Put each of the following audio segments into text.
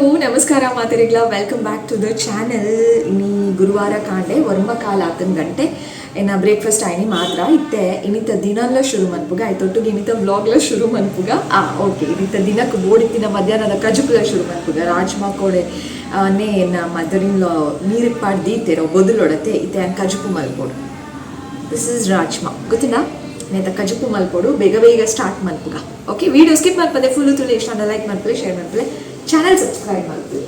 ನಮಸ್ಕಾರ ಮಾತೆರೆಗ್ಲ. Welcome back to the channel. ಇನಿ ಗುರುವಾರ ಕಾಂಡೆ ಒರ್ಂಬ ಕಾಲ ಆತನ್ ಗಂಟೆ. ಎನ್ನ ಬ್ರೇಕ್ಫಾಸ್ಟ್ ಆಯ್ನಿ ಮಾತ್ರ. ಇತ್ತೆ ಇನಿತ ದಿನಲ್ಲ ಶುರು ಮನ್ಪುಗ, ಆಯ್ತೊಟ್ಟಿಗೆ ಇನಿತ ವ್ಲಾಗ್ಲ ಶುರು ಮನ್ಪುಗ. ಓಕೆ, ಇನಿತ ದಿನಕ್ಕೆ ಬೋಡಿತ್ತಿನ ಮಧ್ಯಾಹ್ನದ ಕಜುಪುಲ ಶುರು ಮನ್ಪುಗ. ರಾಜ್ಮಾ ಕೋಡೆ ನೇ ಎನ್ನ ಮದರ್ ಇನ್ ಲಾ ನೀರಿಗೆ ಪಾಡ್ ದೀತೆರೋ ಬೊದಲೊಡತೆ. ಇತ್ತೆ ಕಜುಪು ಮಲ್ಪೊಡು. This is rajma, ಗೊತ್ತಿಲ್ಲ ನೇತ ಕಜುಪು ಮಲ್ಪೊಡು. ಬೇಗ ಬೇಗ ಸ್ಟಾರ್ಟ್ ಮನ್ಪುಗ. ಓಕೆ, ವಿಡಿಯೋ ಸ್ಕಿಪ್ ಮಲ್ಪದೆ ಫುಲ್ ತುಳಿ. ಇಷ್ಟ ಲೈಕ್ ಮಲ್ಪಲೆ, ಶೇರ್ ಮಲ್ಪಲೆ, ಚಾನಲ್ ಸಬ್ಸ್ಕ್ರೈಬ್ ಮಲ್ಪಲೆ.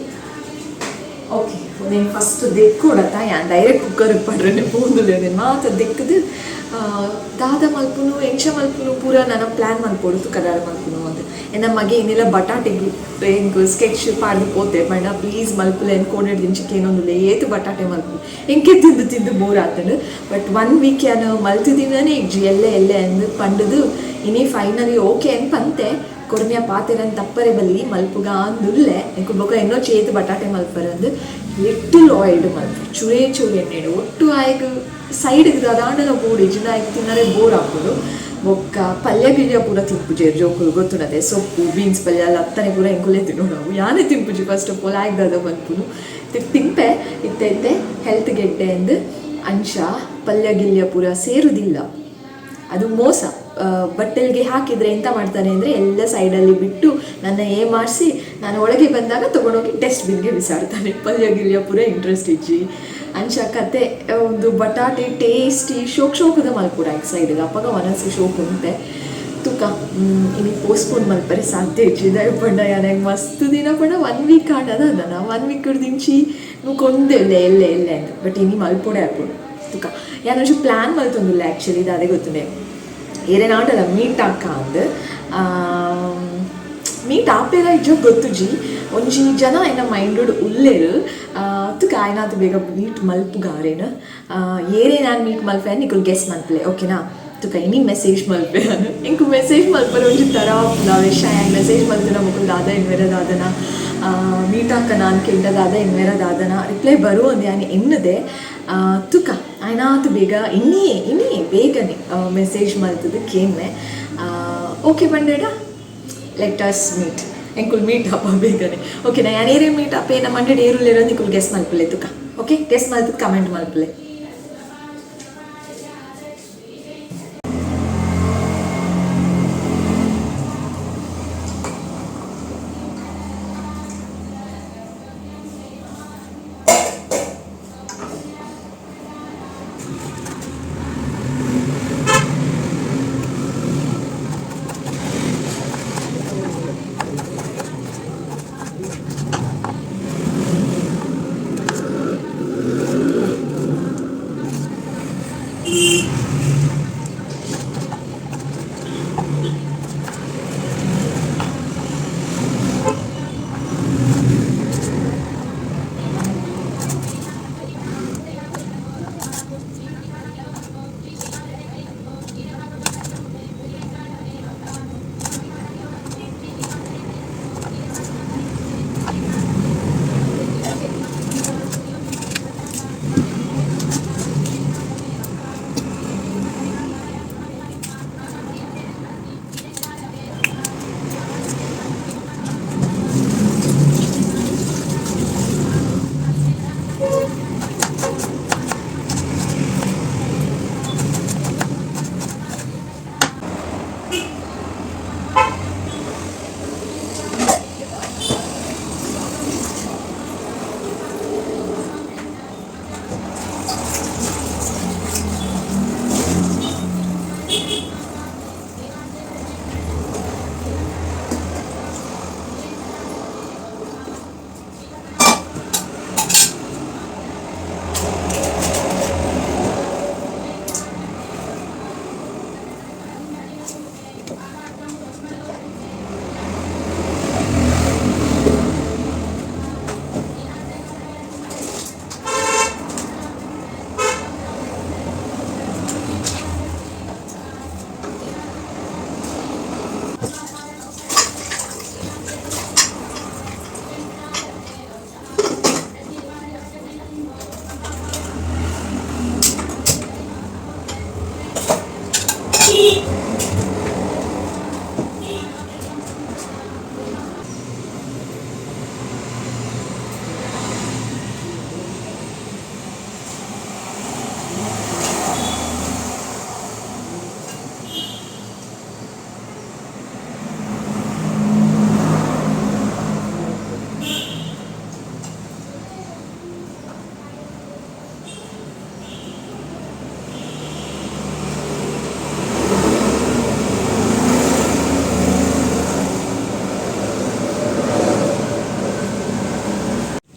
ಓಕೆ, నేను ಫಸ್ಟ್ ದೆಕ್ಕೊಡತ್ತ. ಯಾನ್ ಡೈರೆಕ್ಟ್ ಕುಕ್ಕರ್ ಪಡ್ರನೆ ಪೋಂದುಲೆ. నేను ಮಾತ ದೆಕ್ಕದು ದಾದ ಮಲ್ಪುನು, ಎಂಚ ಮಲ್ಪುನು ಪೂರ ನನ್ನ ಪ್ಲ್ಯಾನ್ ಮಲ್ಪೊಡು. ತುಕದಾರ ಮಲ್ಪುನು ಅಂತ ಎನ್ನ ಮಗೆ ಏನಿಲ್ಲ ಬಟಾಟೆಗ್ ಎಂಕ್ ಸ್ಕೆಚ್ ಪಾಡ್ದು ಪೋತೆ. ಪಂಡ ಪ್ಲೀಸ್ ಮಲ್ಪುಲೆ ಎನ್ ಕೋಡೆಡ್ ದಿಂಚಿಕೆ ಏನೊಂದುಲ್ಲೆ. ಏತ್ ಬಟಾಟೆ ಮಲ್ಪು, ಎಂಕೆ ತಿಂದು ತಿಂದು ಬೋರ್ ಆತಂಡು. ಬಟ್ ಒನ್ ವೀಕ್ ಯಾನು ಮಲ್ತಿದಿನನೇ ಇಜ್ಜಿ. ಎಲ್ಲೆ ಎಲ್ಲೆ ಅಂದ್ ಪಂಡುದು ಇನಿ ಫೈನಲಿ ಓಕೆ ಅನ್ ಪಂತೆ. ಕೊರ್ನ್ಯ ಪಾತೆರನ್ ತಪ್ಪರೆ ಬಲ್ಲಿ, ಮಲ್ಪುಗ ಅಂದುಲ್ಲೆ. ಎಂಕು ಬೊಕ ಎನ್ನೋ ಚೇತು ಬಟಾಟೆ ಮಲ್ಪರ ಅಂದು ಲಿಟ್ಟಿಲ್ ಆಯಿಲ್ಡ್ ಮಲ್ಪು, ಚುರೇ ಚೂರು ಎಣ್ಣೆಡು. ಒಟ್ಟು ಆಯ್ಗ್ ಸೈಡ್ಗೆ ದಾದಾಂಡಲ ಬೋಡು ಇಜ್ಜಿಂಡ ಆಯ್ಗ್ ತಿನ್ನರೆ ಬೋರ್ ಆಪುಂಡು. ಬೊಕ್ಕ ಪಲ್ಯ ಗಿಲ್ಯ ಪೂರ ತಿನ್ಪುಜೆರ್ ಜೋಕುಲು, ಗೊತ್ತುಂಡತೆ. ಸೊಪ್ಪು ಬೀನ್ಸ್ ಪಲ್ಯ ಲತ್ತನೆ ಪೂರ ಎಂಕುಲೇ ತಿನ್ನೋಡು. ಅವು ಯಾನೇ ತಿನ್ಪುಜಿ. ಫಸ್ಟ್ ಆಫ್ ಆಲ್ ಆಯ್ಗ್ ದಾದ ಮಲ್ಪುನು ತಿನ್ಪೆ. ಇತ್ತೆ ಇತ್ತೆ ಹೆಲ್ತ್ ಗೆಡ್ಡೆ ಅಂದ್ ಅಂಶ ಪಲ್ಯ ಗಿಲ್ಯ ಪೂರ ಸೇರುದಿಲ್ಲ, ಅದು ಮೋಸ. ಬಟ್ಟಲ್ಗೆ ಹಾಕಿದರೆ ಎಂತ ಮಾಡ್ತಾನೆ ಅಂದರೆ, ಎಲ್ಲ ಸೈಡಲ್ಲಿ ಬಿಟ್ಟು ನನ್ನ ಏಮಾರಿಸಿ ನಾನು ಒಳಗೆ ಬಂದಾಗ ತೊಗೊಂಡೋಗಿ ಡಸ್ಟ್ಬಿನ್ಗೆ ಬಿಸಾಡ್ತಾನೆ. ಪಲ್ಯ ಗಿಲ್ಯ ಪೂರ ಇಂಟ್ರೆಸ್ಟ್ ಇಜ್ಜಿ. ಅಂಚ ಕತೆ. ಒಂದು ಬಟಾಟೆ ಟೇಸ್ಟಿ ಶೋಕ್ ಶೋಕದ ಮಲ್ಪುಡ ಸೈಡ್ಗೆ, ಅಪ್ಪಗ ಮನಸ್ಸು ಶೋಕ್ ಉಂಟೆ. ತುಕ ಇನಿ ಪೋಸ್ಟ್ಪೋನ್ ಮಲ್ಪರೆ ಸಾಧ್ಯ ಇಜ್ಜಿ. ಪಂಡ ಯಾನ್ ಮಸ್ತ್ ದಿನ ಪಂಡ ಒನ್ ವೀಕ್ ಆಂಡದ ಅದನ ಒನ್ ವೀಕ್ ದಿಂಚಿ ಕೊಂದೆ ಎಲ್ಲೆ ಎಲ್ಲೆ ಎಲ್ಲೆ ಅಂತ. ಬಟ್ ಇನಿ ಮಲ್ಪೊಡೆ ಆಪುಂಡು. ತುಕ ಯಾನ್ ಒಂಜಿ ಪ್ಲ್ಯಾನ್ ಮಲ್ತೊಂದುಲ್ಲೆ ಆ್ಯಕ್ಚುಲಿ. ದಾದೆ ಗೊತ್ತುಂಡೆ, ಏರೇನಾಂಡಲ ಮೀಟ್ ಆಕ ಅಂದ್. ಮೀಟ್ ಆಪೇರ ಇಜ್ಜೋ ಗೊತ್ತುಜಿ. ಒಂಜಿ ಜನ ಎನ್ನ ಮೈಂಡ್ ಉಲ್ಲೇರು. ತುಕ ಆಯ್ನಾತ್ ಬೇಗ ಮೀಟ್ ಮಲ್ಪುಗಾರೇನು, ಏರೇ ನಾನು ಮೀಟ್ ಮಲ್ಪೆ ನಿಕುಲ್ ಗೆಸ್ ಮಲ್ಪಲೆ, ಓಕೆನಾ? ತುಕ ಇನಿ ಮೆಸೇಜ್ ಮಲ್ಪೆ. ಎಂಕು ಮೆಸೇಜ್ ಮಲ್ಪರೆ ಒಂಜಿ ಥರ ಆಪುಂಡು. ಯಾನ್ ಮೆಸೇಜ್ ಮಲ್ತಿನ ಮುಕುಲ್ ದಾದ ಇನ್ವೆರ, ದಾದನ ಮೀಟ್ ಆಕ ನಾನು ಕೆಂಡ ದಾದ ಇನ್ವೆರ ದಾದನ ರಿಪ್ಲೈ ಬರು ಅಂದ್ ಯಾನ್ ಎನ್ನುದೆ. ತುಕ ಆಯ್ನಾತ್ ಬೇಗ ಇನ್ನಿಯೇ ಇನ್ನಿಯೇ ಬೇಗನೆ ಮೆಸೇಜ್ ಮಲ್ತದು ಕೇನ್ವೆ. ಓಕೆ ಬಂಡೇಡ, let us meet. ಎಂಕುಲ್ ಮೀಟ್ ಅಪ್ಪ ಬೇಗನೆ, ಓಕೆನಾ? ಯಾನ್ ಏರೇ ಮೀಟ್ ಅಪ್ಪ ಏನ ಮಂಡೆಡ್ ಏರುಲ್ಲೇರೋ ನಿಕುಲ್ ಗೆಸ್ ಮಲ್ಪಲೆ. ತುಕ ಓಕೆ, ಗೆಸ್ ಮಲ್ತದ ಕಮೆಂಟ್ ಮಲ್ಪಲೆ.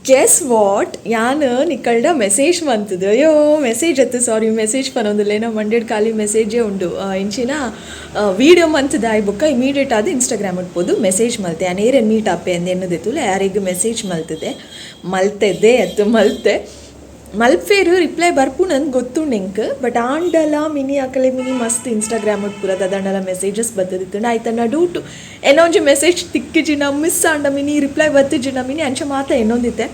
ಗೆಸ್ what ಯಾನ್ ನಿಕಲ್ಡ ಮೆಸೇಜ್ ಮಂತುದು ಅಯ್ಯೋ ಮೆಸೇಜ್ ಅತ್ತು ಸಾರಿ ಮೆಸೇಜ್ ಪನೊಂದುಲ್ಲೇನ ಮಂಡೆಡ್ ಖಾಲಿ ಮೆಸೇಜೇ ಉಂಡು ಇಂಚಿನ ವೀಡಿಯೋ ಮಂತುದು ಆಯ್ ಬೊಕ್ಕ ಇಮಿಡಿಯೇಟ್ ಆದ್ ಇನ್ಸ್ಟಾಗ್ರಾಮ್ ಪೋದು ಮೆಸೇಜ್ ಮಲ್ತೆ ಯಾನ್ ಏರೆನ್ ಮೀಟ್ ಆಪೆ ಅಂದ್ ಎನ್ನುದೆತುಲೆ ಯಾರೆಗ್ ಮೆಸೇಜ್ ಮಲ್ತದೆ ಮಲ್ತೆದೆ ಅತ್ತು ಮಲ್ತೆ ಮಲ್ಪೇರು ರಿಪ್ಲೈ ಬರ್ಪುನಂದ್ ಗೊತ್ತುಂಡು ಎಂಕ್ ಬಟ್ ಆಂಡಲ ಮಿನಿ ಅಕಲೆ ಮಿನಿ ಮಸ್ತ್ ಇನ್ಸ್ಟಾಗ್ರಾಮ್ ಪೂರ ದಾದಾಂಡಲ ಮೆಸೇಜಸ್ ಬತ್ತದಿತ್ತುಂಡು ಆಯ್ತ ನಡುಟು ಎನ್ನೊಂಜಿ ಮೆಸೇಜ್ ತಿಕ್ಕಿಜಿನ ಮಿಸ್ ಆಂಡ ಮಿನಿ ರಿಪ್ಲೈ ಬತ್ತಿಜಿನ ಮಿನಿ ಅಂಚ ಮಾತ ಎನ್ನೊಂದಿತ್ತೆ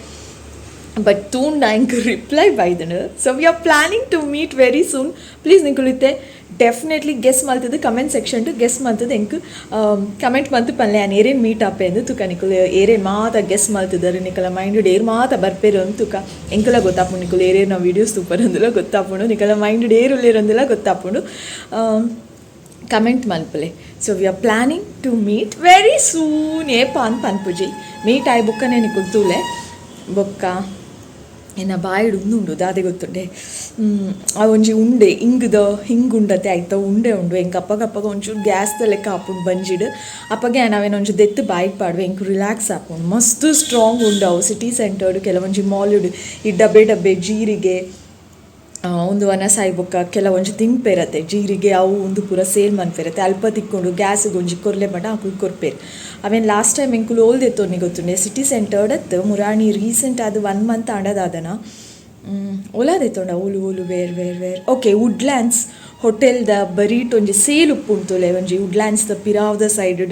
ಬಟ್ ತೂಂಡ ಎಂಕ್ ರಿಪ್ಲೈ ಬೈದನು. So we are planning to meet very soon. Please ನಿಕುಲಿತ್ತೆ definitely guess ಮಲ್ತದು comment section to guess ಮಲ್ತದು ಎಂಕ್ ಕಮೆಂಟ್ ಮಂತು ಪನ್ಲೆ ಯಾನ್ ಏರೇನು ಮೀಟ್ ಆಪೆ ಅಂದ್ ತುಕ ನಿಕುಲು ಏರೇನು ಮಾತ ಗೆಸ್ ಮಲ್ತುದರ್ ನಿಕಲ ಮೈಂಡ್ ಏರ್ ಮಾತ ಬರ್ಪೇರು ಅಂದ್ ತುಕ ಎಂಕುಲ ಗೊತ್ತಾಪುಂಡು ನಿಕುಲು ಏರೇನ ವೀಡಿಯೋಸ್ ತೂಪರಂದುಲ ಗೊತ್ತಾಪುಂಡು ನಿಕಲ ಮೈಂಡ್ ಏರ್ ಉಲ್ಲೇರಂದುಲ ಗೊತ್ತಾಪುಂಡು ಕಮೆಂಟ್ ಮಲ್ಪುಲೆ. So we are planning to meet very soon ಏಪ ಅಂದ್ ಪನ್ಪುಜಿ ಮೀಟ್ ಆಯ್ ಬೊಕ್ಕನೆ ನಿಕುಲು ತೂಲೆ ಬೊಕ್ಕ ಎನ್ನ ಬಾಯಿಡ್ ಉಂದುಂಡು ದಾದೆ ಗೊತ್ತುಂಡೆ ಆ ಒಂಜಿ ಉಂಡೆ ಇಂಗ್ದ ಹಿಂಗುಂಡತೆ ಐತ ಉಂಡೆ ಉಂಡು ಎಂಕ್ ಅಪ್ಪಗ ಅಪ್ಪಗ ಒಂಚೂರು ಗ್ಯಾಸ್ದ ಲೆಕ್ಕ ಆಪುಂಡು ಬಂಜಿಡ್ ಅಪ್ಪಗೆ ಯಾನ್ ಅವೆನ್ ಒಂಜಿ ದೆತ್ತ್ ಬಾಯಿಗ್ ಪಾಡ್ವೆ ಎಂಕ್ ರಿಲ್ಯಾಕ್ಸ್ ಆಪುಂಡು ಮಸ್ತ್ ಸ್ಟ್ರಾಂಗ್ ಉಂಡು ಅವು ಸಿಟಿ ಸೆಂಟರ್ಡ್ ಕೆಲವೊಂಜಿ ಮಾಲುಡ್ ಈ ಡಬ್ಬೆ ಡಬ್ಬೆ ಜೀರಿಗೆ ಉಂದು ವನಸಾಯಿ ಬೊಕ್ಕ ಕೆಲವೊಂಜಿ ತಿನ್ಪೆರತೆ ಜೀರಿಗೆ ಅವು ಉಂದು ಪೂರ ಸೇಲ್ ಮನ್ಪೆರತೆ ಅಲ್ಪ ತಿಕ್ಕುಂಡು ಗ್ಯಾಸ್ಗ್ ಒಂಜಿ ಕೊರ್ಲೆ ಪಂಡ ಅಕುಲು ಕೊರ್ಪೆರ್ ಅವೆನ್ ಲಾಸ್ಟ್ ಟೈಮ್ ಎಂಕುಲು ಓಲ್ ದೆತ್ತೊನ್ನಿ ಗೊತ್ತುಂಡೆ ಸಿಟಿ ಸೆಂಟರ್ಡ್ ಅತ್ತ್ ಮುರಾಣಿ ರೀಸೆಂಟ್ ಆದ್ ಒನ್ ಮಂತ್ ಆಂಡ ದಾದನ ಓಲ ದೆತ್ತೊಂಡ ಓಲು ಓಲು where where where okay Woodlands ಹೋಟೆಲ್ದ ಬರೀಟ್ ಒಂಜಿ ಸೇಲ್ ಉಪ್ಪುಂಡು ತೂಲೆ ಒಂಜಿ ವುಡ್ಲ್ಯಾಂಡ್ಸ್ ದ ಪಿರಾವುದ ಸೈಡ್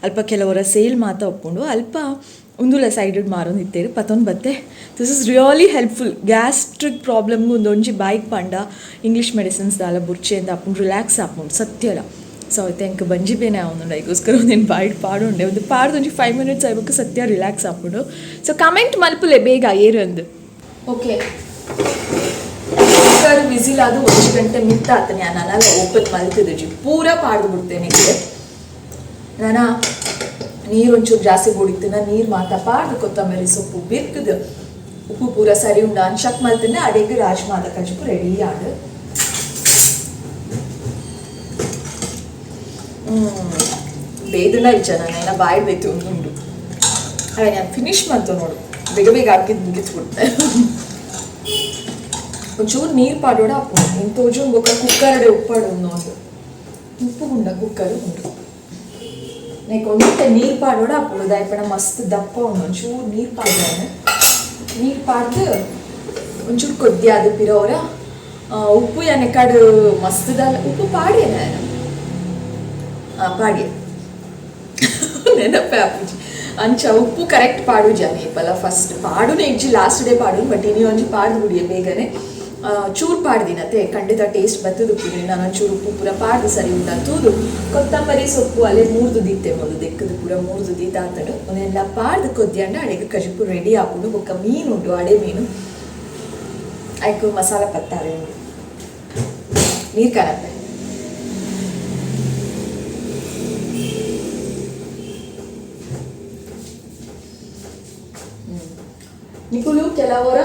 ಅಲ್ಪ ಕೆಲವೊರ ಸೇಲ್ ಮಾತ ಉಪ್ಪುಂಡು ಅಲ್ಪ ಉಂದುಲ ಸೈಡ್ ಮಾರೊಂದಿತ್ತೆರ್ ಪತೊಂದು ಬತ್ತೆ. This is really helpful gastric problem ಉಂದೊಂಜಿ ಬಾಯಿಗ್ ಪಂಡ ಇಂಗ್ಲೀಷ್ ಮೆಡಿಸಿನ್ಸ್ ದಾಲ ಬುರ್ಚೆಂದ್ ಆಪುಂಡು ರಿಲ್ಯಾಕ್ಸ್ ಆಪುಂಡು ಸತ್ಯಲ. ಸೊ ಐತೆ ಎಂಕ್ ಬಂಜಿ ಬೇನೆ ಆವೊಂದುಂಡು ಐಗೋಸ್ಕರ ಉಂದೆನ್ ಬಾಯಿಡ್ ಪಾಡೊಂಡೆ ಉಂದು ಪಾಡ್ದ್ ಒಂಜಿ 5 ಮಿನಿಟ್ಸ್ ಆಯಿ ಬೊಕ್ಕ ಸತ್ಯ ರಿಲ್ಯಾಕ್ಸ್ ಆಪುಂಡು. ಸೊ ಕಮೆಂಟ್ ಮಲ್ಪುಲೆ ಬೇಗ ಏರಂದ್. ಓಕೆ ಕುಕ್ಕರ್ ವಿಸಿಲ್ ಆದ್ ಒಂಜಿ ಗಂಟೆ ಮಿತ್ತ್ ಆತನೆ ಯಾನ್ ನನಲ ಓಪನ್ ಮಲ್ತುದುಜಿ ಪೂರ ಪಾಡ್ದ್ ಬುಡ್ತೇನೆ ಇತ್ತೆ ನನ ನೀರು ಒಂಚೂರು ಜಾಸ್ತಿ ಬೋಡಿತ್ತಿನ ನೀರು ಮಾತ ಪಾಡ್ದು ಕೊತ್ತಂಬರಿ ಸೊಪ್ಪು ಬಿರ್ಕ್ದು ಉಪ್ಪು ಪೂರ ಸರಿ ಉಂಡು ಅನ್ ಚಕ್ ಮಲ್ತಿಂದ ಅಡೆಗ್ ರಾಜ್ಮಾದ ಕಜಿಪು ರೆಡಿ ಆಂಡ್. ಬೇದನ ಇಜ್ಜ ನಾನು ಬಾಯಿ ಬೇತು ಉಂಡು ಅವೇ ನಾನು ಫಿನಿಶ್ ಮಂತು ನೋಡು ಬೇಗ ಬೇಗ ಹಾಕಿದ್ ಮುಗಿಸ್ಬಿಡ್ತೆ. ಒಂಚೂರು ನೀರು ಪಾಡೋಡ ಅಪ್ಪು ಇಂತೋಜು ಬೊಕ್ಕ ಕುಕ್ಕರ್ ಉಪ್ಪಾಡು ಒಂದು ಉಪ್ಪು ಗುಂಡ ಕುಕ್ಕರ್ ಉಂಡು ನೆಕ್ ಒಂತೆ ನೀರು ಪಾಡೋಡ ಅಪ್ಪುಡು ದಾಯಪಣ ಮಸ್ತ್ ದಪ್ಪ ಉಂಡು ಒಂಚೂರು ನೀರು ಪಾಡ್ದಾನೆ ನೀರು ಪಾಡ್ದು ಒಂಚೂರು ಕೊದ್ದಿ ಅದು ಪಿರೋರ ಉಪ್ಪು ಯಾನೆಕಾಡು ಮಸ್ತ್ ದಾಲ ಉಪ್ಪು ಪಾಡಿಯೆ ನಾನು ಪಾಡಿಯೆ ನೆನಪೆ ಆಪುಜಿ ಅಂಚ ಉಪ್ಪು ಕರೆಕ್ಟ್ ಪಾಡುಜಿ ಏಪಲ ಫಸ್ಟ್ ಪಾಡುನೆ ಇಜ್ಜಿ ಲಾಸ್ಟ್ ಡೇ ಪಾಡು ಬಟ್ ಇನಿ ಒಂಜಿ ಪಾಡ್ದು ಬುಡಿಯೆ ಬೇಗನೆ ಚೂರು ಪಾಡ್ದಿನತೆ ಖಂಡಿತ ಟೇಸ್ಟ್ ಬತ್ತದು ಉಪ್ಪು ನಾನು ಒಂಚೂರು ಉಪ್ಪು ಪೂರ ಪಾಡ್ದು ಸರಿ ಉಂಡ ತೂದು ಕೊತ್ತಂಬರಿ ಸೊಪ್ಪು ಅಲ್ಲೇ ಮೂರ್ದು ದೀತೆ ಮೊದಲು ದೆಕ್ಕದು ಪೂರ ಮೂರ್ದು ದೀತಾತಡು ಒಂದೆಲ್ಲ ಪಾಡ್ದು ಕೊದ್ದಿಯಂಡ ಅಡೆಗೆ ಕಜಿಪು ರೆಡಿ ಆಪುಂಡು ಬೊಕ್ಕ ಮೀನು ಉಂಡು ಅಡೆ ಮೀನು ಐಕು ಮಸಾಲ ಪತ್ತಾರೆ ಉಂಡು ನೀರು ಕನಪೆ ನಿಕುಲು ಕೆಲವರ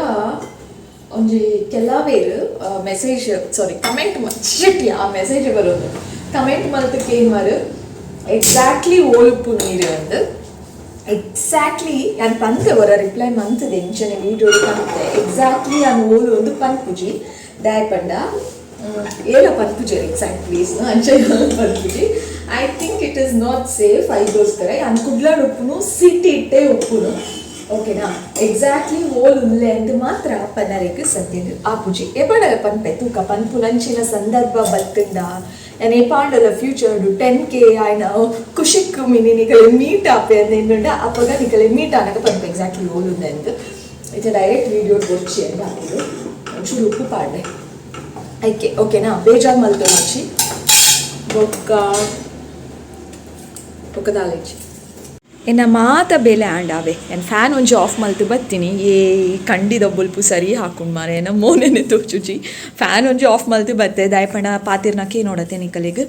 ಒಂಜಿ ಕೆಲವೇರು ಮೆಸೇಜ್ ಸಾರಿ ಕಮೆಂಟ್ ಶಿಟ್ ಆ ಮೆಸೇಜ್ ಬರೋದು ಕಮೆಂಟ್ ಮಲ್ತಕ್ಕೆ ಏನು ಮಾರು ಎಕ್ಸಾಕ್ಟ್ಲಿ ಓಲುಪ್ಪು ನೀರು ಅಂದ್ ಎಕ್ಸಾಕ್ಟ್ಲಿ ಯಾನ್ ಪಂತೆ ಒರ ರಿಪ್ಲೈ ಮಂತದೆ ಇಂಚನೆ ವೀಡಿಯೋ ಪಂತೆ ಎಕ್ಸಾಕ್ಟ್ಲಿ ಯಾನ್ ಓಲು ಒಂದು ಪನ್ಪುಜಿ ದಾಯ ಪಂಡ ಏಲ ಪನ್ಪುಜಿ ಎಕ್ಸಾಕ್ಟ್ ಪ್ಲೇಸ್ ಅಂಚ ಪನ್ಪುಜಿ. I think it is not safe ಐಗೋಸ್ಕರ ಯಾನ್ ಕುಡ್ಲಾಡ್ ಉಪ್ಪುನು ಸಿಟಿ ಇಟ್ಟೆ ಉಪ್ಪುನು ಓಕೆನಾ ಎಕ್ಸಾಕ್ಟ್ಲಿ ಓಲ್ ಉಲ್ಲೆ ಅಂದ್ ಮಾತ್ರ ಪನ್ನರೆಗ್ ಸದ್ಯಗ್ ಆಪುಜಿ ಏಪಾಂಡಲ ಪನ್ಪೆ ತೂಕ ಪನ್ಪುನಂಚಿನ ಸಂದರ್ಭ ಬತ್ತುಂಡ ಯಾನ್ ಏಪಾಂಡಲ ಫ್ಯೂಚರ್ 10K ಆಯ್ನ ಖುಷಿಕ್ ಮಿನಿ ನಿಕಲೆ ಮೀಟ್ ಆಪೆ ಅಂದ್ ಎನ್ನುಂಡ ಅಪಗ ನಿಕಲೆ ಮೀಟ್ ಆನಗ ಪನ್ಪೆ ಎಕ್ಸಾಕ್ಟ್ಲಿ ಓಲ್ ಉಲ್ಲೆ ಅಂದ್ ಇತ್ತೆ ಡೈರೆಕ್ಟ್ ವೀಡಿಯೋ ಬೊರ್ಚಿ ಅಂದ್ ಆಪುಂಡು ಒಂಚೂರು ಉಪ್ಪು ಪಾಡ್ಲೆ ಐಕೆ ಓಕೆನಾ ಬೇಜಾರ್ ಮಲ್ತೊನೊಚ್ಚಿ ಬೊಕ್ಕ ಬೊಕ್ಕ ದಾಲ ಇಜ್ಜಿ ಎನ್ನ ಮಾತ ಬೇಲೆ ಆಂಡಾವೆ ಎನ್ ಫ್ಯಾನ್ ಒಂಜಿ ಆಫ್ ಮಲ್ತು ಬತ್ತೀನಿ ಏ ಕಂಡಿದ ಬೊಲ್ಪು ಸರಿ ಹಾಕೊಂಡು ಮಾರೆ ಎನ್ನ ಮೋನೆನೆ ತೋಚುಜಿ ಫ್ಯಾನ್ ಒಂಜಿ ಆಫ್ ಮಲ್ತು ಬತ್ತೆ ದಾಯಪಂಡ ಪಾತಿರ್ನಕ್ಕೆ ನೋಡತ್ತೆ ನಿಕಲೆಗ್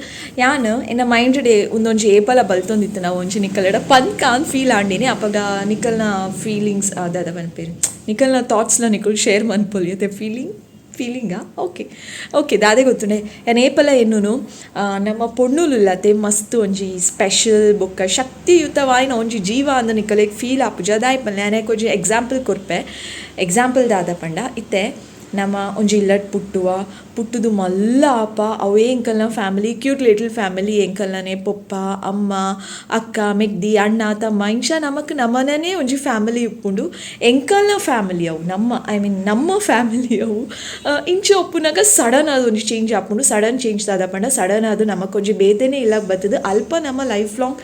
ಯಾನ್ ಎನ್ನ ಮೈಂಡ್ ಡೇ ಒಂದೊಂಜಿ ಏಪಲ ಬಲ್ತೊಂದಿತ್ತು ನಾವು ಒಂಜಿ ನಿಕಲೆಡ ಪನ್ಕ ಅಂದ್ ಫೀಲ್ ಆಂಡಿನಿ ಅಪಗ ನಿಕಲ್ನ ಫೀಲಿಂಗ್ಸ್ ದಾದ ಪನ್ಪೆರ್ ನಿಕಲ್ನ ಥಾಟ್ಸ್ಲ ನಿಕುಲು ಶೇರ್ ಮನ್ಪೊಲಿ ಅತೆ ಫೀಲಿಂಗ್ ಫೀಲಿಂಗಾ? ಓಕೆ ಓಕೆ, ದಾದೆ ಗೊತ್ತುಂಡೆ, ಯಾನ್ ಏಪಲ ಎನ್ನುನು, ನಮ್ಮ ಪೊಣ್ಣುಲುಲ್ಲತೆ ಮಸ್ತ್ ಒಂಜಿ ಸ್ಪೆಷಲ್ ಬೊಕ್ಕ ಶಕ್ತಿಯುತವಾಯಿನ ಒಂಜಿ ಜೀವ ಅಂದ್ ನಿಕಲೆಗ್ ಫೀಲ್ ಆಪುಜ. ದಾಯೆ ಪನ್ಲೆ, ಯಾನ್ ಒಂಜಿ ಎಕ್ಸಾಂಪಲ್ ಕೊರ್ಪೆ. ಎಕ್ಸಾಂಪಲ್ ದಾದ ಪಂಡ, ಇತ್ತೆ ನಮ ಒಂಜಿ ಇಲ್ಲಡ್ ಪುಟ್ಟುವ, ಪುಟ್ಟುದು ಮಲ್ಲ ಆಪ. ಅವೇ ಎಂಕಲ್ನ family, cute little family. ಎಂಕಲ್ನನೆ ಪೊಪ್ಪ, ಅಮ್ಮ, ಅಕ್ಕ, ಮೆಗ್ದಿ, ಅಣ್ಣ, ತಮ್ಮ, ಇಂಚ ನಮಕ್ ನಮನನೇ ಒಂಜಿ ಫ್ಯಾಮಿಲಿ ಉಪ್ಪುಂಡು. ಎಂಕಲ್ನ ಫ್ಯಾಮಿಲಿ ಅವು, ನಮ್ಮ, I mean, ನಮ್ಮ ಫ್ಯಾಮಿಲಿ ಅವು. ಇಂಚ ಉಪ್ಪುನಗ ಸಡನ್ ಆದ್ ಒಂಜಿ ಚೇಂಜ್ ಆಪುಂಡು. ಸಡನ್ ಚೇಂಜ್ ದಾದ ಪಂಡ, ಸಡನ್ ಆದ್ ನಮಕೊಂಜಿ ಬೇತೆನೇ ಇಲ್ಲಗ್ ಬತ್ತುದು ಅಲ್ಪ ನಮ್ಮ ಲೈಫ್ ಲಾಂಗ್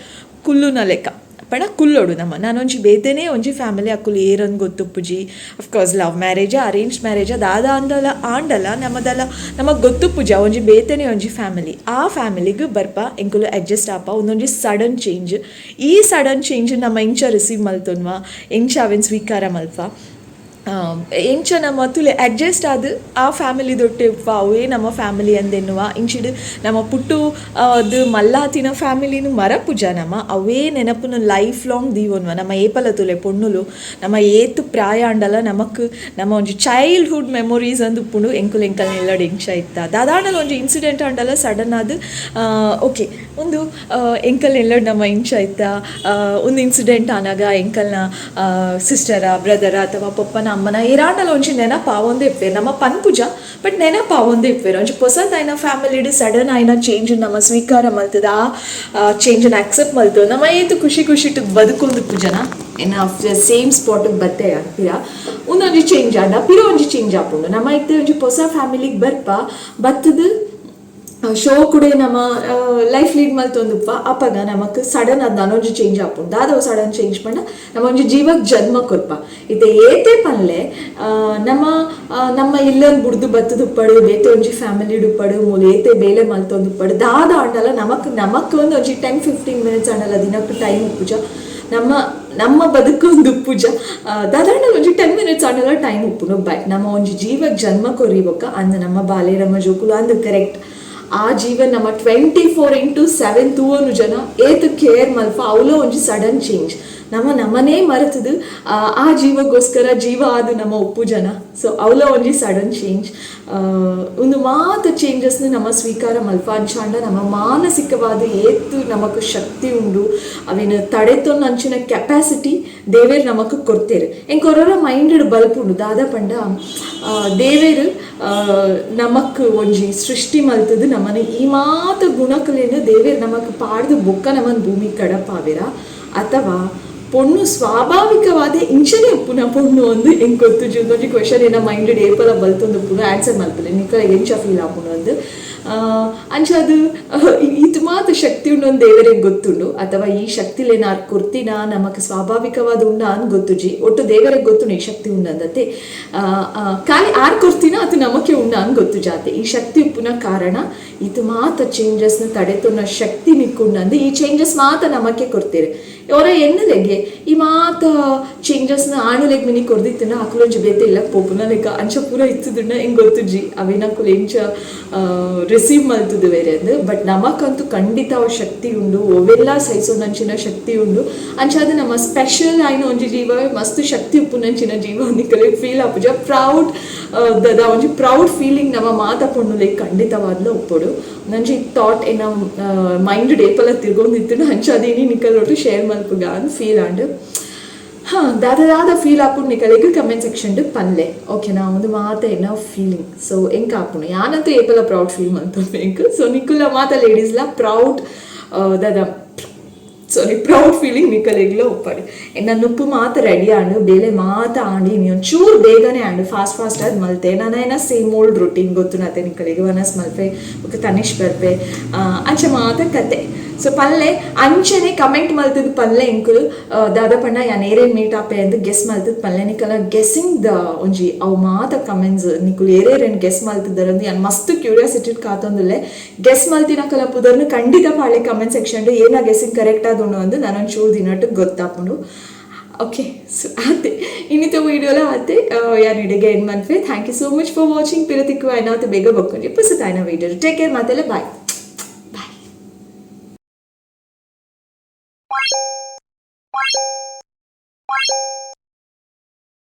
ಕುಲ್ಲುನ ಲೆಕ್ಕ ಪಂಡ ಕುಲ್ಲೊಡು ನಮ. ನಾನೊಂಜಿ ಬೇತೆನೇ ಒಂಜಿ ಫ್ಯಾಮಿಲಿ, ಅಕುಲು ಏರಂದ್ ಗೊತ್ತುಪ್ಪುಜಿ. Of course love marriage, arrange marriage, ದಾದ ಅಂಡಲ ಆಂಡಲ ನಮದಲ ನಮಕ್ ಗೊತ್ತುಪ್ಪುಜಿ. ಒಂಜಿ ಬೇತೆನೇ ಒಂಜಿ ಫ್ಯಾಮಿಲಿ, ಆ ಫ್ಯಾಮಿಲಿಗ್ ಬರ್ಪ, ಎಂಕುಲು ಅಡ್ಜಸ್ಟ್ ಆಪ. ಉಂದೊಂಜಿ ಸಡನ್ ಚೇಂಜ್. ಈ ಸಡನ್ ಚೇಂಜ್ ನಮ ಎಂಚ ರಿಸೀವ್ ಮಲ್ತೊನ್ವ, ಎಂಚ ಅವೆನ್ ಸ್ವೀಕಾರ ಮಲ್ಪ, ಎಂಚ ನಮ್ಮ ತುಲೆ ಅಡ್ಜಸ್ಟ್ ಆದ್ ಆ ಫ್ಯಾಮಿಲಿ ದೊಟ್ಟೆ ಉಪ್ಪ, ಅವೇ ನಮ್ಮ ಫ್ಯಾಮಿಲಿ ಅಂದೆನ್ನುವ. ಇಂಚಿಡ್ ನಮ್ಮ ಪುಟ್ಟು ಅದು ಮಲ್ಲಾತಿನ ಫ್ಯಾಮಿಲಿನ ಮರಪುಜ ನಮ್ಮ. ಅವೇ ನೆನಪುನ ಲೈಫ್ ಲಾಂಗ್ ದೀವೊನ್ವ. ನಮ್ಮ ಏಪಲ ತುಲೆ ಪೊಣ್ಣುಲು, ನಮ್ಮ ಏತ್ ಪ್ರಾಯ ಆಂಡಲ ನಮಕ್ ನಮ್ಮ ಒಂಜಿ ಚೈಲ್ಡ್ಹುಡ್ ಮೆಮೊರೀಸ್ ಅಂದ್ ಉಪ್ಪುಂಡು. ಎಂಕುಲು ಎಂಕಲ್ನ ಇಲ್ಲಡ್ ಎಂಚ ಇತ್ತ, ದಾದಾಂಡಲ ಒಂಜಿ ಇನ್ಸಿಡೆಂಟ್ ಆಂಡಲ ಸಡನ್ ಆದ್, ಓಕೆ, ಒಂದು ಎಂಕಲ್ನ ಇಲ್ಲಡ್ ನಮ್ಮ ಇಂಚ ಇತ್ತ, ಒಂದು ಇನ್ಸಿಡೆಂಟ್ ಆನಾಗ ಎಂಕಲ್ನ ಸಿಸ್ಟರ, ಬ್ರದರ ಅಥವಾ ಪೊಪ್ಪನ, ಅಮ್ಮನ ಏರಾಂಡಲ ಒಂಜಿ ನೆನಪು ಆವೊಂದೇ ಇಪ್ಪೆರ್. ನಮ್ಮ ಪನ್ಪುಜ, ಬಟ್ ನೆನಪು ಆವೊಂದೇ ಇಪ್ಪೆರ್. ಒಂಜಿ ಪೊಸತಾಯಿನ ಫ್ಯಾಮಿಲಿಡ್ ಸಡನ್ ಆಯಿನ ಚೇಂಜ್ ನಮ್ಮ ಸ್ವೀಕಾರ ಮಲ್ತದ, ಆ ಚೇಂಜನ್ ಅಕ್ಸೆಪ್ಟ್ ಮಲ್ತು ನಮ್ಮ ಏತ್ ಖುಷಿ ಖುಷಿಟ್ ಬದುಕೊಂದು ಪೂಜನ. ಎನ್ನ ಸೇಮ್ ಸ್ಪಾಟಿಗೆ ಬತ್ತೆ ಪಿರ ಉಂದೊಂಜಿ ಚೇಂಜ್ ಆಂಡ ಪಿರ ಒಂಜಿ ಚೇಂಜ್ ಆಪುಂಡು. ನಮ್ಮ ಇತ್ತೆ ಒಂಜಿ ಪೊಸ ಫ್ಯಾಮಿಲಿಗೆ ಬರ್ಪ, ಬತ್ತದು ಶೋ ಕೂಡ ನಮ್ಮ ಲೈಫ್ ಲೀಡ್ ಮಲ್ತೊಂದುಪ್ಪ. ಅಪಗ ನಮಕ್ ಸಡನ್ ಅದು ನನೊಂಜಿ ಚೇಂಜ್ ಆಪುಂಡು. ದಾದ ಸಡನ್ ಚೇಂಜ್ ಪಂಡ, ನಮ್ಮ ಒಂಜಿ ಜೀವಕ್ ಜನ್ಮ ಕೊರ್ಪ. ಇತ್ತೆ ಏತೆ ಪನ್ಲೆ, ನಮ್ಮ ನಮ್ಮ ಇಲ್ಲನ್ ಬುಡ್ದು ಬತ್ತದು ಉಪ್ಪಡು, ಬೇತೆ ಒಂಜಿ ಫ್ಯಾಮಿಲಿ ಉಪ್ಪಡು, ಮೂಲು ಏತೆ ಬೇಲೆ ಮಲ್ತೊಂದು ಉಪ್ಪಡು, ದಾದ ಆಂಡಲ ನಮಕ್ ನಮಕ್ ಒಂದು ಒಂಜಿ 10-15 ಮಿನಿಟ್ಸ್ ಆಂಡಲ ದಿನಕ್ಕೆ ಟೈಮ್ ಉಪ್ಪುಜ. ನಮ್ಮ ನಮ್ಮ ಬದುಕೊಂದು ಉಪ್ಪುಜ. ದಾದಾಂಡಲ ಒಂಜಿ 10 ಮಿನಿಟ್ಸ್ ಆಂಡಲ ಟೈಮ್ ಉಪ್ಪುನು. ಬಟ್ ನಮ್ಮ ಒಂಜಿ ಜೀವಕ್ ಜನ್ಮ ಕೊರಿ ಬೊಕ್ಕ ಅಂದ್ ನಮ್ಮ ಬಾಲೆ, ನಮ್ಮ ಜೋಕುಲು ಅಂದ್ ಕರೆಕ್ಟ್. ಆ ಜೀವನ್ ನಮ್ಮ 24x7 ತೂವನು ಜನ ಏತ್ ಕೇರ್ ಮಲ್ಪ. ಅವಲ ಒಂಜಿ ಸಡನ್ ಚೇಂಜ್. ನಮ್ಮ ನಮ್ಮನೇ ಮರೆತದು ಆ ಆ ಜೀವಕ್ಕೋಸ್ಕರ ಜೀವ ಅದು ನಮ್ಮ ಉಪ್ಪು ಜನ. ಸೊ ಅವಲ ಒಂಜಿ ಸಡನ್ ಚೇಂಜ್. ಒಂದು ಮಾತ ಚೇಂಜಸ್ನ ನಮ್ಮ ಸ್ವೀಕಾರ ಮಲ್ಪ. ಅಂಚಾಂಡ ನಮ್ಮ ಮಾನಸಿಕವಾದ ಏತು ನಮಕ್ ಶಕ್ತಿ ಉಂಡು, ಅವಿನ ತಡೆತೊನ್ನ ಅಂಚಿನ ಕೆಪಾಸಿಟಿ ದೇವೇರ್ ನಮಕ್ ಕೊಡ್ತೇರು. ಎಂಕ್ ಒರೊರ ಮೈಂಡ್ ಬಲ್ಪುಂಡು. ದಾದ ಪಂಡ, ದೇವೇರ್ ನಮಕ್ ಒಂಜಿ ಸೃಷ್ಟಿ ಮಲ್ತದು ನಮ್ಮನ ಈ ಮಾತ ಗುಣಕುಲೇನು ದೇವೇರ್ ನಮಕ್ ಪಾಡ್ದು ಬೊಕ್ಕ ನಮನ್ ಭೂಮಿ ಕಡಪಾವಿರ, ಅಥವಾ ಪೊಣ್ಣು ಸ್ವಾಭಾವಿಕವಾದ ಇಂಚನೆ ಉಪ್ಪುನ ಪೊಣ್ಣು ಒಂದು ಎಂಕ್ ಗೊತ್ತುಜಿ. ಒಂಜಿ ಕ್ವೆಶನ್ ಏನ ಮೈಂಡ್ ಏಪಲ ಬಲ್ತೊಂದು ಉಪ್ಪುನು. ಆನ್ಸರ್ ಮಲ್ಪಲೆ, ನಿಕಲೆಗ್ ಎಂಚ ಫೀಲ್ ಆಪುಂಡು ಅಂದ್. ಅಂಚ ಅದು ಈತ್ ಮಾತ ಶಕ್ತಿ ಉಂಡು ಅಂದ್ ದೇವರಿಗೆ ಗೊತ್ತುಂಡು, ಅಥವಾ ಈ ಶಕ್ತಿಲೇನಾರ್ ಕೊರ್ತಿನ ನಮಕ್ ಸ್ವಾಭಾವಿಕವಾದ ಉಂಡ ಅಂದ್ ಗೊತ್ತುಜಿ. ಒಟ್ಟು ದೇವರಿಗೆ ಗೊತ್ತುಂಡು ಈ ಶಕ್ತಿ ಉಂಡಂದತೆ. ಖಾಲಿ ಆರ್ ಕೊರ್ತಿನ ಅದು ನಮಕೆ ಉಂಡ ಅಂದ್ ಗೊತ್ತು ಜಾತೆ. ಈ ಶಕ್ತಿ ಉಪ್ಪುನ ಕಾರಣ ಈತ್ ಮಾತ ಚೇಂಜಸ್ನ ತಡೆತೊನ್ನ ಶಕ್ತಿ ನಿಕ್ಕುಂಡಂದು ಈ ಚೇಂಜಸ್ ಮಾತ ನಮಕೆ ಕೊಡ್ತೀರಿ. ಅವರ ಎಣ್ಣಲೆಗೆ ಈ ಮಾತ ಚೇಂಜಸ್ನ ಆಣುಲೆಗ್ ಮಿನಿ ಕೊರ್ದಿತ್ತುಂಡ ಅಕುಲೊಂಜಿ ಬೇತೆ ಇಲ್ಲ ಪೋಪುನ ಲೆಕ್ಕ ಅಂಚ ಪೂರ ಇತ್ತುದುಂಡ ಎಂಕ್ ಗೊತ್ತುಜಿ, ಅವೇನ ಅಕುಲು ಎಂಚ ರಿಸೀವ್ ಮಲ್ತುದು ಬೇರೆ ಅಂದ್. ಬಟ್ ನಮಕಂತೂ ಖಂಡಿತ ಅವು ಶಕ್ತಿ ಉಂಡು, ಅವೆಲ್ಲ ಸಹಿಸೋನಂಚಿನ ಶಕ್ತಿ ಉಂಡು. ಅಂಚಾದ್ ನಮ್ಮ ಸ್ಪೆಷಲ್ ಆಯ್ನ ಒಂಜಿ ಜೀವ, ಮಸ್ತ್ ಶಕ್ತಿ ಉಪ್ಪುನಂಚಿನ ಜೀವ ನಿಕಲೆ ಫೀಲ್ ಆಪುಜ? ಪ್ರೌಡ್ ದದ ಒಂಜಿ ಪ್ರೌಡ್ ಫೀಲಿಂಗ್ ನಮ್ಮ ಮಾತ ಪೊಣ್ಣುಲೆಗ್ ಖಂಡಿತವಾದ್ಲ ಉಪ್ಪೊಡು. ನಂಜಿ ಥಾಟ್ ಏನ ಮೈಂಡ್ ಏಪಲ ತಿರ್ಗೊಂದಿತ್ತು. ಅಂಚಾದ್ ಇನಿ ನಿಕಲೊಟ್ಟು ಶೇರ್ ಮಲ್ಪುಗ ಅಂದ್ ಫೀಲ್ ಆಂಡ್. ಹಾ, ದಾದ ದಾದ ಫೀಲ್ ಆಪುಂಡು ನಿಕಲೆಗ್ ಕಮೆಂಟ್ ಸೆಕ್ಷನ್ ಪನ್ಲೆ, ಓಕೆನಾ? ಒಂದು ಮಾತ ಎನ್ನ ಫೀಲಿಂಗ್. ಸೊ ಎಂಕ್ ಆಪುಂಡು, ಯಾನಂತೂ ಏಪಲ ಪ್ರೌಡ್ ಫೀಲ್ ಮಲ್ತೊಂದು ಎಂಕ್. ಸೊ ನಿಕುಲ ಮಾತ ಲೇಡೀಸ್ಲ ಪ್ರೌಡ್ ದಾದ, ಸಾರಿ, ಪ್ರೌಡ್ ಫೀಲಿಂಗ್ ನಿಕಲೆಗ್ಲ ಉಪ್ಪಡ್. ಎನ್ನ ನುಪ್ಪು ಮಾತ ರೆಡಿ ಆಂಡು, ಬೇಲೆ ಮಾತ ಆಂಡು. ಇನಿ ಒಂಚೂರು ಬೇಗನೆ ಆಂಡು, ಫಾಸ್ಟ್ ಫಾಸ್ಟ್ ಆದ್ ಮಲ್ತೆ. ನಾನು ಏನ same old routine ಗೊತ್ತು ನತೆ ನಿಕಲೆಗ್. ವನಸ್ ಮಲ್ಪೆ, ಬೊಕ ತನಿಷ್ ಬರ್ಪೆ, ಅಂಚ ಮಾತ ಕತೆ. ಸೊ ಪಲ್ಲೆ, ಅಂಚನೆ ಕಮೆಂಟ್ ಮಲ್ತದ ಪಲ್ಲೆ ಎಂಕುಲು. ದಾದ ಪಂಡ, ಯಾನ್ ಏರೇನ್ ಮೀಟ್ ಆಪೆ ಅಂದ್ ಗೆಸ್ ಮಲ್ತದ ಪಲ್ಲೆ. ನಿಕಲ ಗೆಸ್ಸಿಂಗ್ ದ ಒಂಜಿ ಅವು ಮಾತ ಕಮೆಂಟ್ಸ್, ನಿಕುಲು ಏರೇರೇನ್ ಗೆಸ್ ಮಲ್ತದರಂದು ಯಾನ್ ಮಸ್ತ್ ಕ್ಯೂರಿಯಾಸಿಟಿ ಕಾತೊಂದುಲ್ಲೆ. ಗೆಸ್ ಮಲ್ತಿನಕಲ ಪುದರ್ನು ಖಂಡಿತ ಪಾಳೆ ಕಮೆಂಟ್ ಸೆಕ್ಷನ್. ಏನ ಗೆಸ್ಸಿಂಗ್ ಕರೆಕ್ಟ್ ಆದುಂಡು ಅಂದು ನಾನು ಒಂಚೂರು ದಿನಟ್ಟು ಗೊತ್ತಾಪುಂಡು. ಓಕೆ, ಸೊ ಆತೆ ಇನ್ನಿತ ವೀಡಿಯೋಲ ಆತೆ. ಯಾನ್ ಇಡೆಗೆ ಎಂಡ್ ಮನ್ಪೆ. Thank you so much for watching. ಪಿರತಿಕ್ಕು ಆಯ್ನಾತು ಬೇಗ ಬೊಕ್ಕೊಂಜಿ ಪುಸತಾಯ್ನ video. Take care ಮಾತೆಲ್ಲ, ಬಾಯ್.